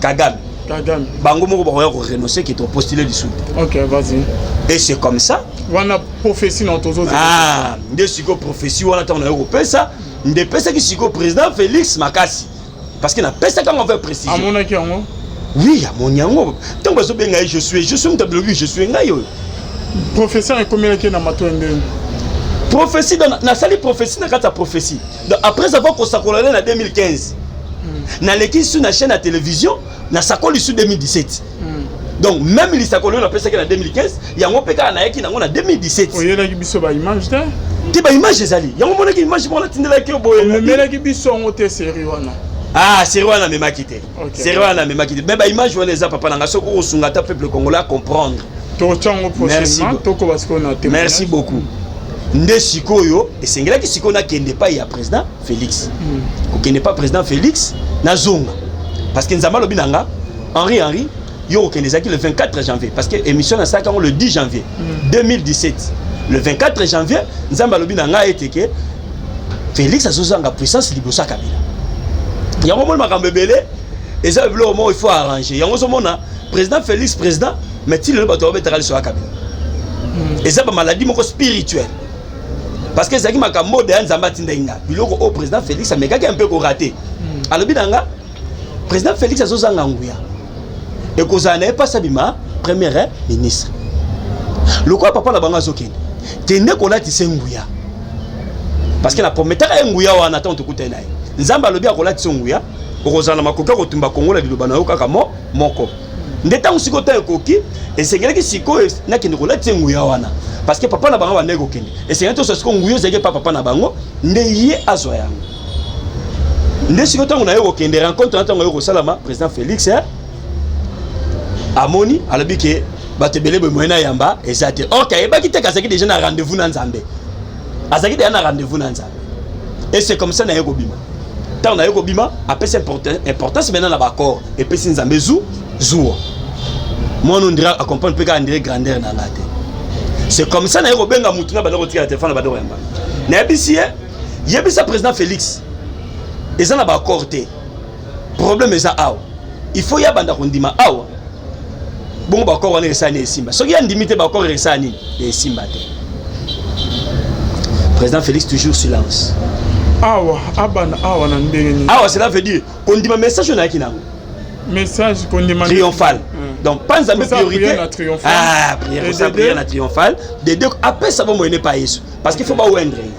Kagame. Kagame. Bango moko bakoya korenonce ke topostule lisusu te. Ok, vas-y. Et c'est comme ça. Wana prophétie na tozozela. Ah, nde sikoyo prophétie wana, ntango naye kopesa, nde epesaki sikoyo président Félix makasi, parce que napesaki yango avec précision. Amonaki yango? Oui, amoni yango. Ntango bazobenga ye je suis, moto abilobi je suis ngai oyo. Prophétie ekomelaki na matoi ndeni? Prophétie, donc nasali prophétie na kati ya prophétie. Donc après avoir kosakola le na 2015, naleki su na chaîne ya télévision, nasakoli su 2017. Donc même lisakoli oyo napesaki na 2015, yango mpe kaka nayaki nango na 2017. Oyelaki biso baimage te? Te, baimage ezali. Yango monaki image moko natindelaki yo boye. Omemelaki biso yango te, série wana? Ah, série wana amemaki te. Ok. Série wana amemaki te, mais baimage wana eza, papa na nga, soki okosunga ata peuple congolais a comprendre. Totya yango Merci prochainement. beaucoup. Tokoba sikoyo na témoignage. Merci beaucoup. Nde sikoyo esengelaki sikoyo nakende epai ya président Félix. Kokende pa président Félix, nazonga, parce que Nzambe alobi na nga: "Henri, Henri, yo kokende." Ezalaki le 24 janvier, parce que émission nasalaki yango le 10 janvier 2017. Le 24 janvier, Nzambe alobi na ngai ete ke Félix azozanga puissance liboso ya Kabila. Yango moni makambo ebele eza biloko moko il faut arranger yango. Ozomona président Félix président, mais ti lelo bato babetaka liso ya Kabila. Eza bamaladi moko spirituelle, parce que ezalaki makambo oyo deya Nzambe atindaki nga, biloko oyo président Félix amekaki un peu korater. Alobi na nga: "Président Félix azozanga nguya, ekozala na ye mpasi abima premier ministre lokola papa na bango azokende. Kende kolatisa nguya, parce que na prometaka ye nguya wana ntango tokutani na ye. Nzambe alobi akolatisa nguya, okozala na makoki ya kotumba Kongo na liloba na yo kaka mo moko." Nde ntango sikoyo ntango ekoki, esengelaki sikoyo nakende kolatisa nguya wana, parce que papa na bango bandeki kokende, esengeli toswa sikoyo nguya ezalaki epa papa na bango, nde ye azwa yango. Nde sikoyo ntango na ye kokende rencontre na ntango ye kosalama, président Félix amoni, alobi ke bato ebele boye, moye na yamba eza te. Or ke ayebaki te, azalaki déjà na rendez-vous na Nzambe, azalaki déjà na rendez-vous na Nzambe. Et c'est comme ça na ye kobima. Ntango naye kobima, apesi importance maintenant na baaccord, epesi Nzambe zu zuwa. Mwana ondira acomprendre mpe kaka andire grandeur na nga te. C'est comme ça naye kobenga mutu na banda kotikala telefone na banda koyamba. Nayebisi ye: yebisa président Félix, eza na baaccord te, problème eza awa, il faut ya banda kondima awa. Bongo baaccord wana esala nini? Esimba. Soki ya ndimi te, baaccord esala nini? Esimba te. Président Félix toujours silence. Awa abana awa na ndenge nini? Awa, cela veut dire kondima message oyo nayaki nango. Message kondima. Triomphal. Donc pas Nzambe priorité. Na triomphal. Ah, prière, ça, prière na triomphal de deux, apesa bomoi ne pas Yesu, parce qu'il faut baoindre ye,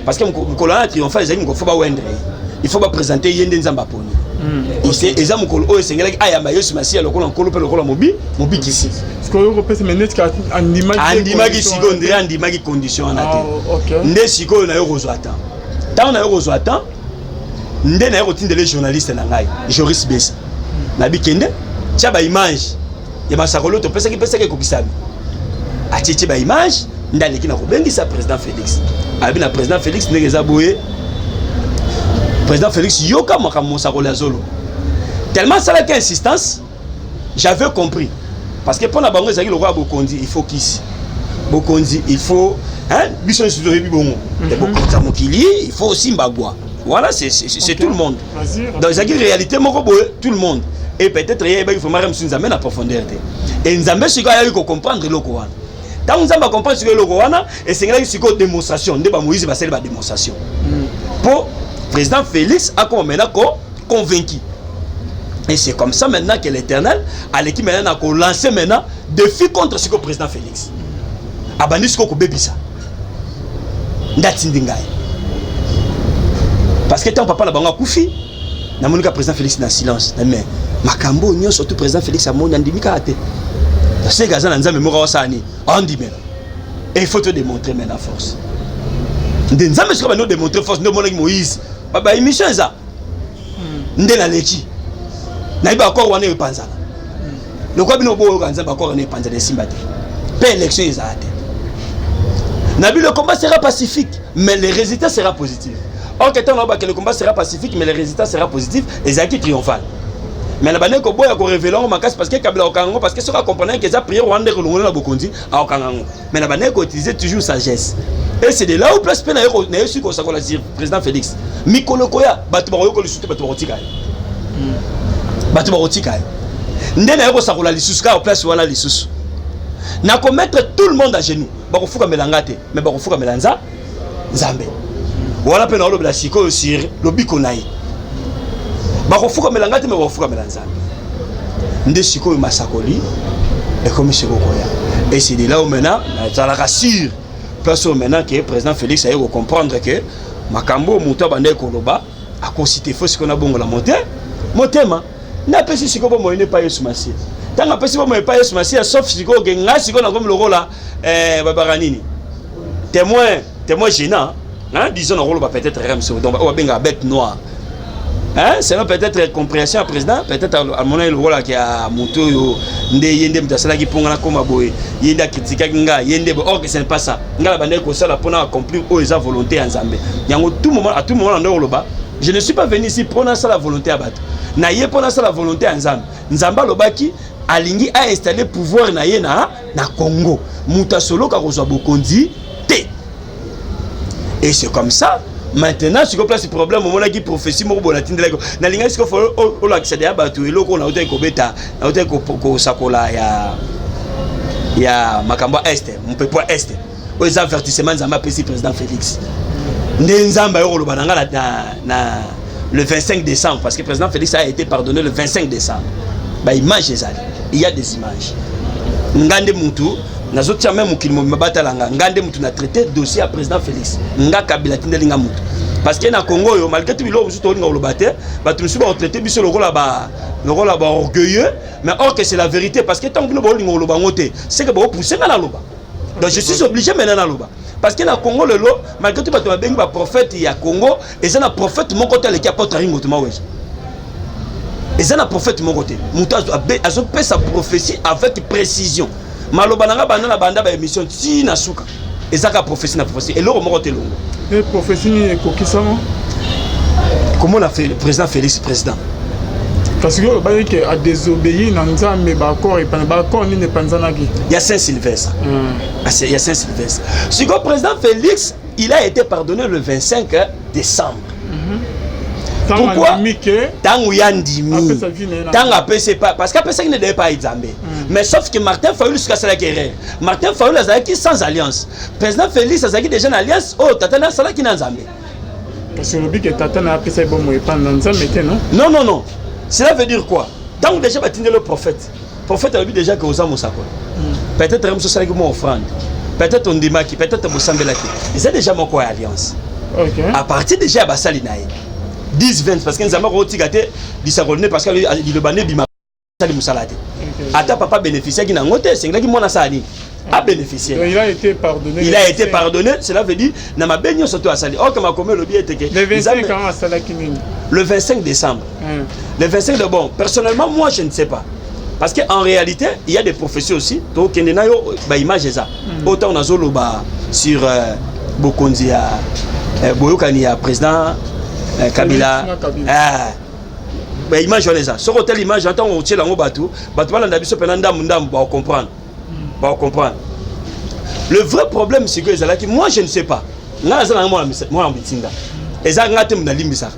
parce que mokolo wana triomphal ezalaki mokolo faut baoindre ye, il faut baprésente ye nde Nzambe aponi. Eza mokolo oyo esengelaki ayamba Yesu Masiya lokola Nkolo mpe lokola mobikisi. Sikoyo okopesa me neti andimaki. Andimaki sikoyo, ndire andimaki condition wana te. Nde sikoyo nayo kozwa temps, ntango nayo kozwa temps, nde naye kotindela journaliste na ngai Joris Besa nabi: kende tia baimage ya masakoli oyo topesaki, pesaki ekokisami. Atietie baimage, nde aleki na kobengisa président Félix. Abi na président Félix: ndenge eza boye, président Félix, yoka makambo mosakoli azolo. Tellement asalaki insistance, j'avais compris, parce que mpo na bango ezalaki lokola bokonzi, il faut kisi bokonzi, il faut, hein, biso nyonso toyebi bongo, bokonzi ya mokili, il faut osimba gwa. Voilà, c'est okay. Tout le monde, donc ezalaki réalité moko boye, tout le monde. Et peut-être ye ayebaki vraiment mosusu Nzambe na profondeur te. E Nzambe sikoyo ayaki kocomprendre eloko wana. Ntango Nzambe acomprendre sikoyo eloko wana, esengelaki sikoyo démonstration. Nde bamoïse basali badémonstration mpo président Félix akoma maintenant ko convaincu. Et c'est comme ça maintenant que l'Éternel aleki maintenant na kolancer maintenant défi contre sikoyo président Félix. Abandi sikoyo kobebisa. Nde atindi ngai, parce que ntango papa na bango akufi, namoni ka président Félix na silence. Mais makambo oyo nyonso tu, président Félix amoni, andimi kaka te. Seke aza na Nzambe moko aosala nini, aondimela. Et il faut te démontrer maintenant force. Nde Nzambe sikoyo bandi odémontrer force. Nde omonaki Moïse, baémission eza nde naleki, nayebi accord wana epanzana. Lokola bino boyoka Nzambe, accord wana epanzana, esimba te, mpe élection ezala te. Nabi: le combat sera pacifique, mais le résultat sera positif. Or que ntango nabaka le combat sera pacifique, mais le résultat sera positif, ezalaki triomphal. Mais na bandeki koboya korévéler yango makasi, parce que Kabila akokanga yango, parce que soki acomprendre ke eza prière wana nde kolongola na bokonzi, akokanga yango. Mais na bandeki koutiliser toujours sagesse. Et c'est de là où place mpe naye soki kosakola sur président Félix, mikolo koya, bato bakoyoka lisusu te, bato bakotika ye, bato bakotika ye. Nde naye kosakola lisusu kaka place wana lisusu, nakomettre tout le monde à genoux. Bakofukamela nga te, mais bakofukamela Nzambe wana. Mpe naolobela sikoyo sur lobiko na ye. Bakofukamela nga te, mais bakofukamela Nzambe. Nde sikoyo masakoli ekomi sikoyo koya. Et c'est de là où maintenant nazalaka sur place oyo maintenant ke président Félix aye kocomprendre ke makambo oyo moto abandaki koloba akosi te. Fo sikoyo nabongola motema. Napesi sikoyo bomoi ne epai Yesu Masiya. Ntango apesi bomoi epai Yesu Masiya, sauf sikoyo ke nga sikoyo nakomi lokola babaka nini, témoin gênant, hein, disons nakoloba peut-être rems, donc oyo babengaka bête noire, hein, selon peut-être compréhension ya président. Peut-être amonaki lokolaki ya moto oyo nde ye nde moto asalaki mpo nga nakóma boye, ye nde akritikaki nga, ye nde. Or que ce n'est pas ça. Nga na bandaki kosala mpona accomplir oyo eza volonté ya Nzambe. Yango tout moment, à tout moment na ndenge koloba: je ne suis pas venu ici mpo nasala volonté ya bato, na ye mpo nasala volonté ya Nzambe. Nzambe alobaki alingi ainstalle pouvoir na ye na Congo, moto asoloka kozwa bokonzi te. Et c'est comme ça maintenant sikoyo place problème. Omonaki prophétie moko boye natindelaki, nalingaki sikoyo fo olakisa deya bato eloko oyo nautaki kobeta, nautaki kosakola ya makambo ya este, mopepo ya este oyo eza avertissement Nzambe apesi président Félix. Nde Nzambe ayo koloba na nga na le 25 décembre, parce que président Félix a été pardonné le 25 décembre. Baimage ezali, il y a des images. Nga nde mutu nazotia me mokili mobima batala nga. Nga nde mutu na traité dossier ya président Félix. Nga Kabila tindeli nga mutu, parce que na Congo oyo, malgré tout, biloko mosusu tolinga koloba te, bato mosusu bakotraite biso lokola baorgueilleux, mais or que c'est la vérité. Parce que ntango bino baolinga koloba yango te, c'est que baopousse nga naloba. Donc je suis obligé maintenant naloba, parce que na Congo lelo, malgré tout, bato babengi baprophète ya Congo, eza na prophète moko te aleki apôtre Ringo Maweja. Eza na prophète moko te moto azopesa prophétie avec précision. Maloba na nga banda na banda baémission ti na suka, eza kaka prophétie na prophétie, eloko moko te elongo. E prophétie nini ekokisama? Komona président Félix président. Parce que olobaki ke adésobéi na Nzambe, baaccord baaccord nini epanzanaki? Ya Saint Sylvestre. Ya Saint Sylvestre. Sikoyo président Félix, il a été pardonné le 25 décembre. Pourquoi? Ntango ya ndimi, ntango apesi, parce que apesaki nde epai Nzambe. Mais sauf que Martin Fayulu soki asalaki erreur, Martin Fayulu azalaki sans alliance, président Félix azalaki déjà na alliance oyo tata na asalaki na Nzambe. Kasi olobi ke tata na apesa ye bomoi epai na Nzambe te, non? Non, non, non. Cela veut dire quoi? Ntango déjà batindeli le prophète, prophète alobi déjà ke oza mosakoli, peut-être mosu osalaki mwa offrande, peut-être ondimaki, peut-être bosambelaki, eza déjà moko ya alliance. À partir déjà ya basali na ye 10 20, parce que Nzambe akotika te lisakoli ne, parce que liloba ne ebima asali mosala te. Ata papa bénéficiaki nango te, esengelaki mwana asala nini? Abénéficier. Il a été pardonné. Il a été pardonné, cela veut dire na mabe nyonso to asali or que makomi elobi ete ke Le 25 ans asalaki nini? Le 25 décembre. Le 25 de, bon, personnellement, moi, je ne sais pas, parce que en réalité il y a des prophéties aussi. Tokende na yo baimage eza autant nazoloba sur bokonzi ya boyokani ya président Kabila. Baimage wana eza, soki otali image wana, ntango otiela yango bato, bato balanda biso mpena ndambu ndambu, bakocomprendre, bakocomprendre. Le vrai problème sikoyo ezalaki, moi, je ne sais pas, ngai naza nanga mwana bitinda, eza ngai te nalimbisaka.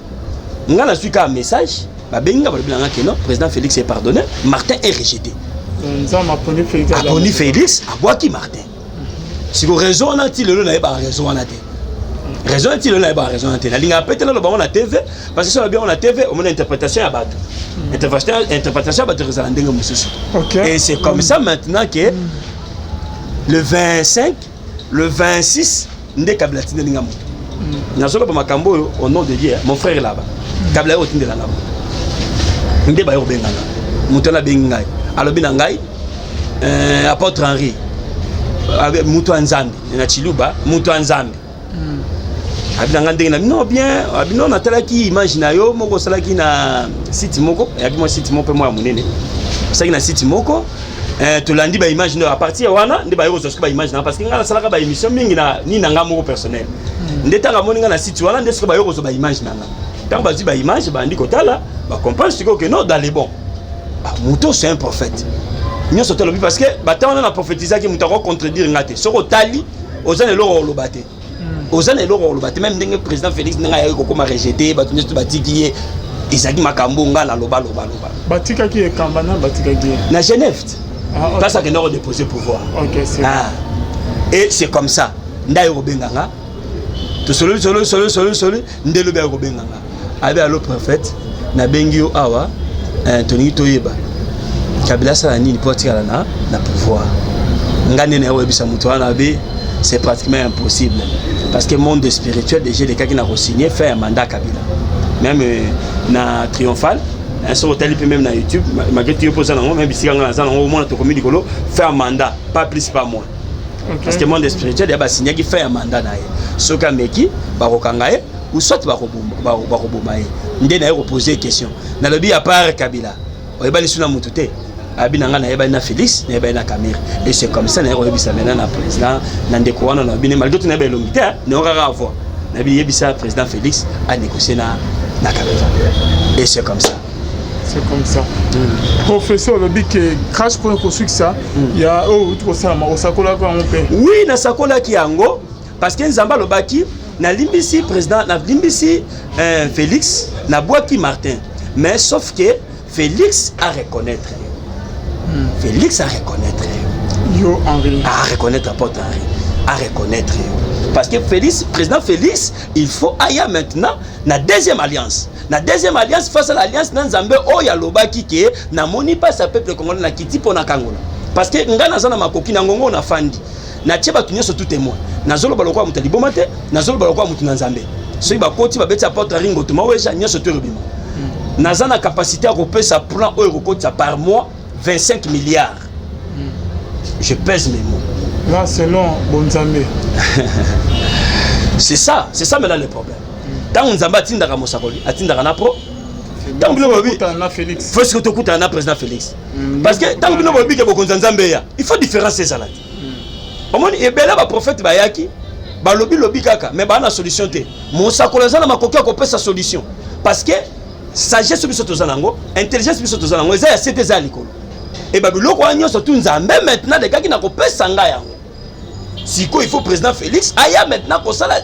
Ngai nazwi kaka message, babengi nga, balobi na nga ke non, président Félix est pardonné, Martin est rejeté. Nzambe aponi Félix. Aponi Félix, abwaki Martin. Siko raison wana ti lelo nayebaka raison wana te. Raison ti lelo nayebaka raison wana te. Nalingaka pe te naloba yango na TV, parce que so nalobi yango na TV, omona interprétation ya bato, interprétation ya bato ezala ndenge mosusu. Et c'est comme ça maintenant que le 25, le 26 nde Kabila atindeli nga moto. Nazoloba makambo oyo au nom de Dieu, mon frère là-bas. Kabila ye otindela nga moto, nde baye kobenganga moto wana. Abengi ngai, alobi na ngai: "Apôtre Henri, moto ya Nzambe," na Chiluba, moto ya Nzambe. Abi na nga ndenge na bino bien, abi no natalaki image na yo moko osalaki na site moko, eyaki mwa site moko mpe mwa ya monene, osalaki na site moko. Tolandi baimage ndo. À partir ya wana nde baye kozwa soki baimage na, parce que ngai nasalaka baémission mingi na nini na nga moko personnel. Nde ntango amoni ngai na site wana, nde soki baye kozwa baimage na nga, ntango bazwi baimage, bandi kotala, bacomprendre sikoyo ke non, dans les bons. Ah, moto c'est un prophète nyonso tolobi, parce que bata wana na prophétisaki, moto akocontredire nga te. Soki otali, oza na eloko oloba te, oza na eloko oloba te. Même ndenge président Félix, ndenge ayaki kokóma rejeté, bato nyonso batiki ye, ezalaki makambo nga naloba loba loba. Batikaki ekamba na batikaki ye? Na Genève. Ah, ok. Place akenda kodépose pouvoir. Ok, c'est Ah. Et c'est comme ça nde aye kobenga nga, tosololi, sololi, sololi, sololi, sololi. Nde elobi aye kobenga nga, abe: "Allo prophète, nabengi yo awa, tolingi toyeba Kabila asala nini mpo atikala na pouvoir." Nga nde naye koyebisa moto wana, abe: "C'est pratiquement impossible, parce que monde spirituel déjà elekaki na kosigne fin ya mandat Kabila." Même na triomphal, soki otali mpe même na YouTube, malgré tout yo mpo oza nango, même bisika nga naza nango, omona tokomi likolo fin ya mandat, pas plus, pas moins. Parce que monde spirituel ya basignaki fin ya mandat na ye, soki ameki, bakokanga ye ou soit bakoboma ye. Nde naye kopose question, nalobi: "À part Kabila, oyebani su na motu te?" Abi na ngai: "Nayebani na Félix, nayebani na Kamerhe." Et c'est comme ça naye koyebisa maintenant na président, na ndeko wana, na bine, malgré tout nayeba elongi te, nayo kaka avoir nayebi, yebisa président Félix anégocie na Kabila. Et c'est comme ça. C'est comme ça. Professeur, olobi ke crash mpona kosukisa ya oyo outi kosalama, osakolaki yango mpe? Oui, nasakolaki yango, parce que Nzambe alobaki: nalimbisi président, nalimbisi Félix, nabwaki Martin, mais sauf que Félix a reconnaître yo. Félix a reconnaître yo. Yo Henri. A reconnaître apôtre Henri, a reconnaître yo, parce que Félix, président Félix, il faut aya maintenant na deuxième alliance, na deuxième alliance, face à l'alliance na Nzambe oyo alobaki ke namoni mpasi ya peuple congolais, na kiti mpo na kangola, parce que ngai naza na makoki na ngongo, nafandi, natie bato nyonso tout témoin. Nazoloba lokola moto ya liboma te, nazoloba lokola moto na Nzambe. Soki bakoti, babeti apôtre Ringo Tomaweja nyonso to erobima. Naza na capacité ya kopesa plan oyo ekokotisa par mois 25 milliards. Je pèse mes mots. Là, selon bonzambe. C'est ça, c'est ça maintenant le problème. Ntango Nzambe atindaka mosakoli, atindaka na pro. Ntango bino bolobi na Félix. Faut soki tokutana na président Félix, parce que ntango bino bolobi ke bokonzi ya Nzambe eya, il faut différence ezala te. Omoni ebele baprophète bayaki, balobi lobi kaka, mais baa na solution te. Mosakoli aza na makoki ya kopesa solution. Parce que sagesse biso toza nango, intelligence biso toza nango, eza ya se te, eza ya likolo. E babiloko wana nyonso tu, Nzambe maintenant alekaki na kopesa ngai yango. Sikoyo il faut président Félix aya maintenant kosala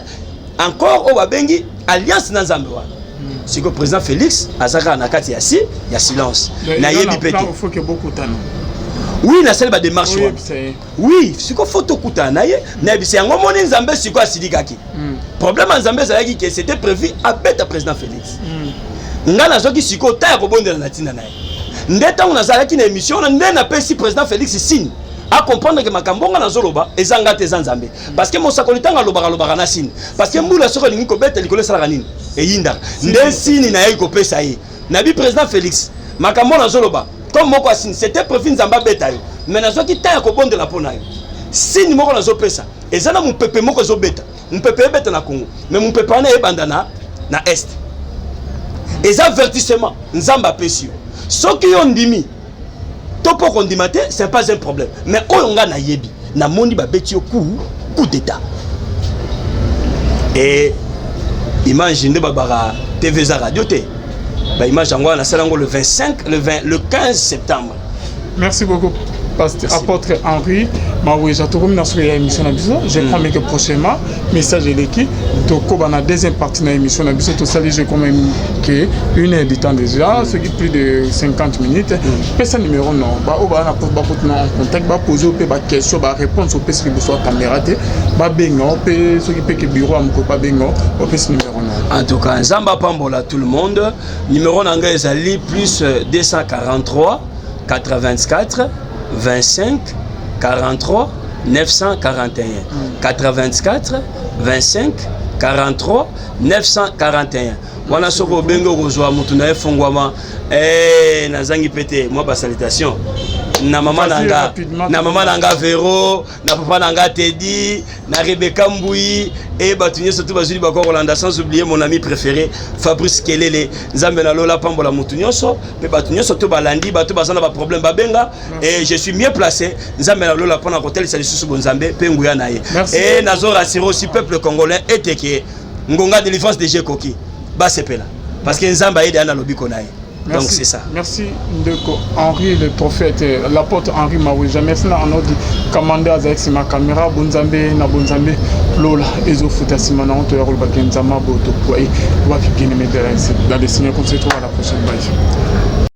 encore oyo babengi alliance na Nzambe wana. Sikoyo président Félix aza kaka na kati ya si ya silence. Nayebi mpe te. Faut que bokutana. Oui, nasali badémarche wana. Oyebisa ye. Oui, sikoyo faut tokutana na ye, nayebisa yango. Omoni, Nzambe sikoyo asilikaki. Problème ya Nzambe ezalaki ke c'était prévu abeta président Félix. Ngai nazwaki sikoyo ta ya kobondela na ntina na ye. Nde ntango nazalaki na émission wana, nde napesi président Félix signe acomprendre ke makambo nga nazoloba eza nga te, eza Nzambe. Parce que mosakoli, ntango alobaka, alobaka na signe, parce que mbula soki olingi kobeta likolo, esalaka nini? Eyindaka. Nde signe nayei kopesa ye, nabi: "Président Félix, makambo nazoloba comme moko ya signe, c'était prévu Nzambe abeta yo, mais nazwaki temps ya kobondela mpo na yo. Signe moko nazopesa eza na mopepe moko ezobeta, mopepe ebeta na Congo, mais mopepe wana ebanda na est. Eza avertissement Nzambe apesi yo. Soki yo ndimi to mpo kondima te, c'est pas un problème, mais oyo nga nayebi, namoni babeti yo coup d'état." E image nde babaka TV, eza radio te. Baimage yango wana nasala yango le 25, le 20, le 15 septembre. Merci beaucoup, pasteur. Merci. Apôtre Henri Maweja, tokomi na suka ya émission na biso. Je crois que prochainement, message eleki, tokoba na deuxième partie na émission na biso. Tosali, je crois même que une heure du temps déjà, ce qui plus de 50 minutes. Pesa numéro no, baoyo baa na bakotuna en contact, bapose mpe baquestion, baréponse opesi liboso ya caméra te, babenga o mpe soki mpe ke bureau ya mokolo, babenga o, opesi numéro no. En tout cas, Nzambe apambola tout le monde. Numéro na ngai ezali plus 243 84 25 43 941, 84 25 43 941. Wana soki obengi, okozwa motu na ye fongwama. Nazangi mpe te mwa basalutation na mama na nga, na mama na nga Vero, na papa na nga Tedi, na Rebeka Mbui e bato nyonso to bazwi bako kolanda, sans oublier mon ami préféré Fabrice Kelele. Nzambe na lola pambola motu nyonso mpe bato nyonso to balandi. Bato baza na baproblème, babenga et je suis mieux placé, Nzambe na lola, mpona kotelisa lisusu bonzambe mpe nguya na ye. E nazo rassurer aussi peuple congolais ete ke ngonga délivrance déjà ekoki, basepela parce que Nzambe ayede ya na lobiko na ye. Donc c'est ça. Merci ndeko Henri le prophète, l'apôtre Henri Maweja. Merci na Anodi Kamande azalaki nsima caméra. Bonzambe na bonzambe, lola ezofuta nsima na onto ya kolobaki Nzambe aboto wapi. Bien aimé dans le Seigneur, qu'on se retrouve à la prochaine. Bye.